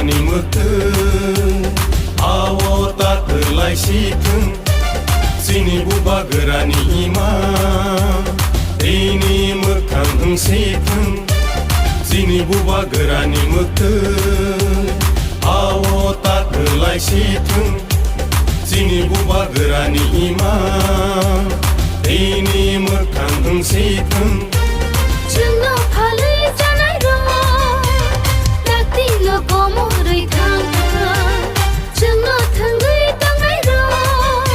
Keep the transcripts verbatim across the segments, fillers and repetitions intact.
Ni mwktwi, ao ta kwlai si thung. Chini bubagrani ima, tini mwkhang wng si thung. Chini bubagrani mwktwi, ao ta kwlai si thung. Chini bubagrani ima, tini mwkhang wng si thung. Chwngno phalwi chanai rok, dakti no komorwi thang thang. Chwngno thwngwi tongnai rok,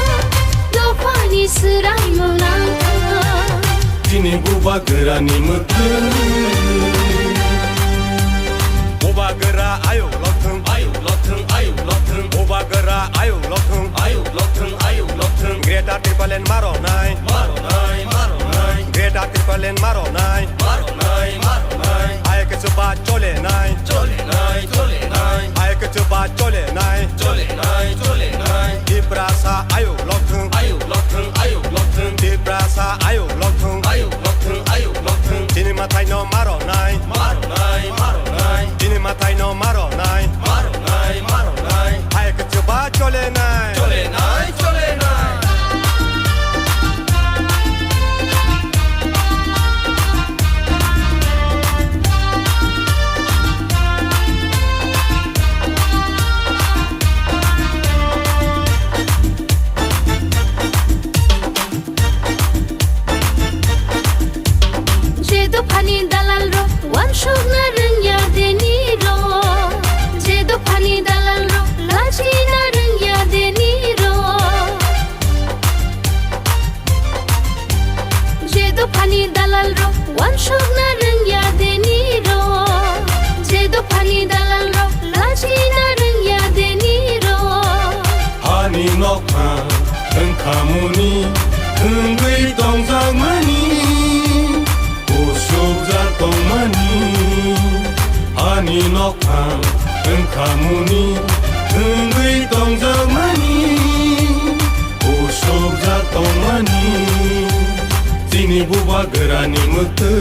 dophani swraimung nang thang. Chini bubagrani mwktwi. Bubagra ayuk lokthung, ayuk lokthung, ayuk lokthung. Bubagra ayuk lokthung, ayuk lokthung, ayuk lokthung. Greater Tipraland maronai, maronai, maronai. Greater Tipraland maronai, maronai, maronai. Ayuk chuba cholenai, cholenai, cholenai. Ayuk chuba cholenai, cholenai, cholenai. Tiprasa ayuk lokthung, ayuk lokthung, ayuk lokthung. Tiprasa ayuk lokthung, ayuk lokthung, ayuk lokthung. Chini mwtai no maronai, maronai, maronai. Chini mwtai no maronai, maronai, maronai. Ayuk chuba cholenai, cholenai, cholenai. Je dophani dalal rok wansukna rwngya deni rok, je dophani dalal rok lachina rwngya deni rok. Je dophani dalal rok wansukna rwngya deni rok, je dophani dalal rok lachina rwngya deni rok. Hani nokha wngkha muni, wngwi tongjakmani, usukjak tongmani. Hani nokha wngkha muni, wngwi tongjakmani, usukjak tongmani. Chini bubagrani mwktwi,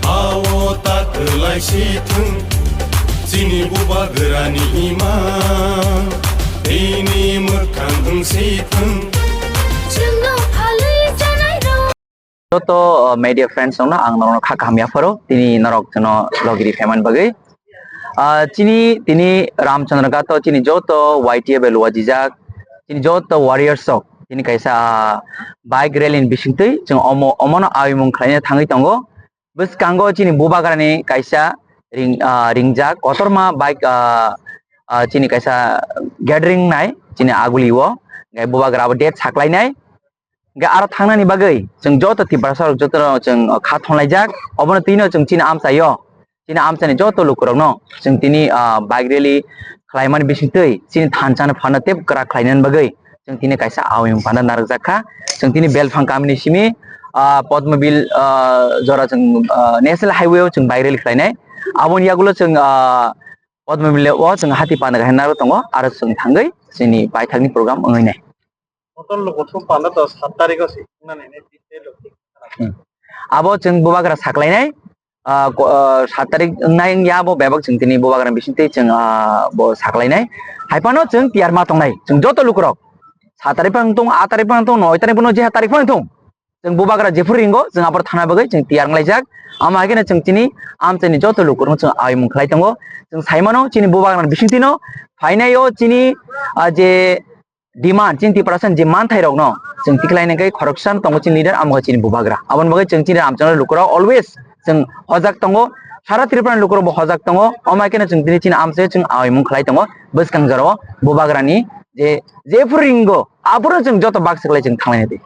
ao ta kwlai si thung. Chini bubagrani ima, tini mwkhang wng si thung. Chwngno phalwi chanai rok. Joto, uh, media friends rokno ang norokno kha kaham yapharo, tini norok jono logiri phaimani bagwi. Ah, chini tini Ramchandra Ghat o chini joto Y T F bai luajijak, chini joto warriors rok chini kaisa, ah, bike rally ni bisingtwi chwng omo, omono aimung khlaina thangwi tongo. Bwskango chini bubagrani kaisa ring, ah, ringjak kotorma bike, ah, ah, chini kaisa gathering nai chini aguli o, hwnkhe bubagra abo date saklainai. Hwnkhe aro thangnani bagwi chwng joto Tiprasa rok joto chwng kha thonlaijak, obono twino chwng chini amchaio, chini amchaini joto lukurokno chwng tini, ah, bike rally khlaimani bisingtwi chini thansa no phano tei kwrak khlainani bagwi chwng tini kaisa aoyung panda narwkjak kha. Chwng tini Belphang kamini simi, ah, Podmobil, ah, jora chwng, ah, National Highway o chwng bike rally khlainai. Aboni yagulo chwng, ah, Podmobil o chwng hati panda khe narwk tongo, aro chwng thangwi chini paithakni program wngwi nai. Motor lukuthum panda to sat tarikh o se wngnani hinwi detail rok thik khna. Hmm. Abo chwng bubagra saklainai, ah, ko-, ah, sat tarikh wngnai wngya abo bebak chwng tini bubagra bisingtwi chwng, ah, bo saklainai. Hai phano chwng tiyar ma tongnai, chwng joto lukurok. Sat tarikh phano wng tong, at tarikh phano wng tong, noi tarikh phano, je ha tarikh phano wng tong. Chwng bubagra jephuru ringo, chwng aphuru thana bagwi chwng tiyar wnglaijak. Amo hai kheno chwng chini amchaini joto lukurokno chwng aimung khlai tongo. Chwng sai mano chini bubagrani bisingtwino phainai o chini, ah, je demand, chini Tiprasa ni je manthai rokno chwng tikhlai nangkhe khoroksa tongo chini leader, amo khe chini bubagra. Aboni bagwi chwng chini Ramchandra lukurok always chwng hojak tongo, sara Tripura ni lukurok bo hojak tongo. Omo hai kheno chwng tini chini amchai chwng aimung khlai tongo bwskang jorao bubagrani je, jephuru ringo aphuru chwng joto bak swklai chwng thanglai nai di.